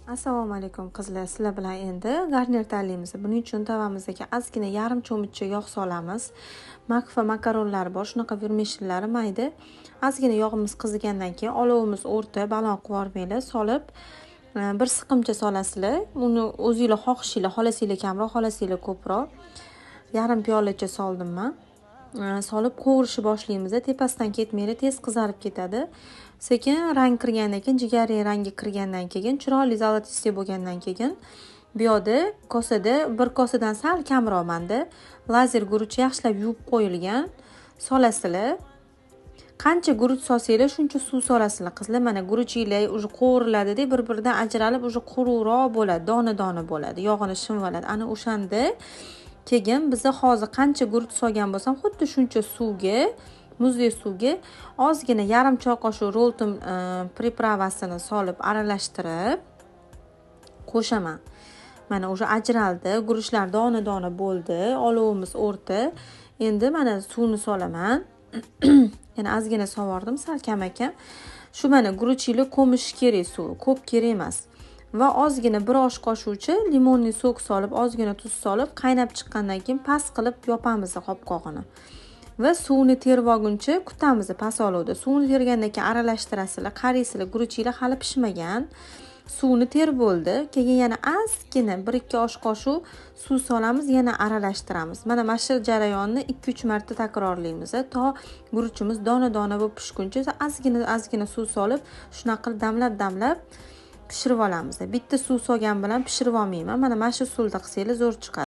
Assalomu alaykum qizlar, sizlar bilan endi garnir tayyorlaymiz. Buning uchun tavamizga ozgina yarim cho'mich yog' solamiz. Makfa makaronlar bor, shunaqa vermishellari mayda. Ozgina yog'imiz qizigandan keyin olovimiz o'rta, baland qilib yubormanglar, solib bir siqimcha solasizlar. Uni o'zinglar xohishinglar, xohlasanglar kamroq, xohlasanglar ko'proq. Yarim piyolacha soldim men. Solib qovurishni boshlaymiz. Tepasidan ketmanglar, tez qizarib ketadi. Sekin rang kirgandan keyin, jigarrang rangi kirgandan keyin, chiroyli zolotistый bo'lgandan keyin bu yoqda kosada bir kosadan sal kamroq menda lazer guruch yaxshilab yuvib qo'yilgan solasizlar. Qancha guruch solsanglar, shuncha suv solasizlar qizlar. Mana guruchinglar уже qovuriladi-da, bir-biridan ajralib, уже quruqroq bo'ladi, dona-dona bo'ladi, yog'ini shimvaladi. Ana o'shanda keyin biza hozir qancha guruch solgan bo'lsam, xuddi shuncha suvga, muzli suvga ozgina yarim choy qoshiq rolton pripravasini solib aralashtirib qo'shaman. Mana уже ajraldi, guruchlar dona-dona bo'ldi, olovimiz o'rta. Endi mana suvni solaman. Yana ozgina sovordim, sal kam ekan. Shu mana guruchinglar ko'mishi kerak suv, ko'p kerak emas. Va ozgina bir osh qoshiqcha limonli sok solib, ozgina tuz solib, qaynab chiqqandan keyin past qilib yopamiz qopqog'ini. Va suvni terib olguncha kutamiz past olovda. Suvni tergandan keyin aralashtirasizlar, qaraysizlar, guruchinglar hali pishmagan. Suvni terib bo'ldi. Keyin yana ozgina 1-2 osh qoshiq suv solamiz, yana aralashtiramiz. Mana shu jarayonni 2-3 marta takrorlaymiz, to guruchimiz dona-dona bo'lib pishguncha ozgina suv solib, shunaqa qilib damlab-damlab pishirib olamiz. Bitta suv solgan bilan pishirib olmayman. Mana shu usulda qilsangiz zo'r chiqadi.